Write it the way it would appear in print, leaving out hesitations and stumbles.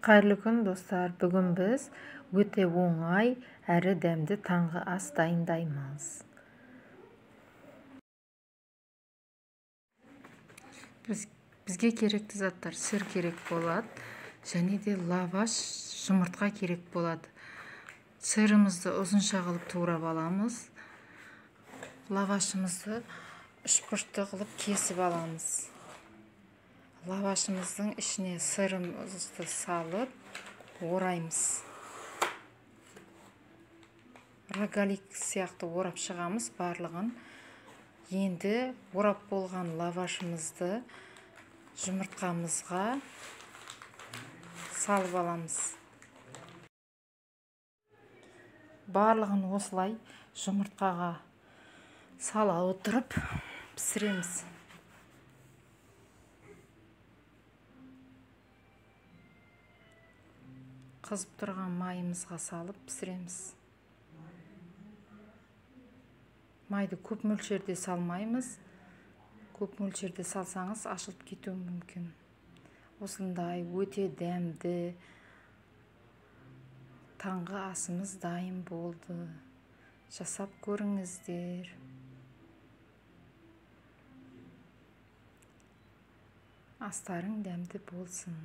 Қайырлы күн, достар! Бүгін біз өте оңай әрі дәмді таңғы ас дайындаймыз. Бізге керекті заттар: сыр керек болады, және де лаваш, жұмыртқа керек болады. Сырымызды ұзынша қылып турап аламыз. Лавашымызды үшбұрышты қылып кесіп аламыз. Лавашымыздың ішіне сырымызды салып ораймыз. Рогалик сияқты орап шығамыз барлығын. Енді орап болған лавашымызды жұмыртқамызға салып аламыз. Барлығын осылай жұмыртқаға сала отырып пісіреміз. Қызып тұрған майымызға салып пісіреміз. Майды көп мөлшерде салмаймыз. Көп мөлшерде салсаңыз, ашылып кетуі мүмкін. Осындай өте дәмді таңғы асымыз дайын болды. Жасап көріңіздер. Астарың дәмді болсын.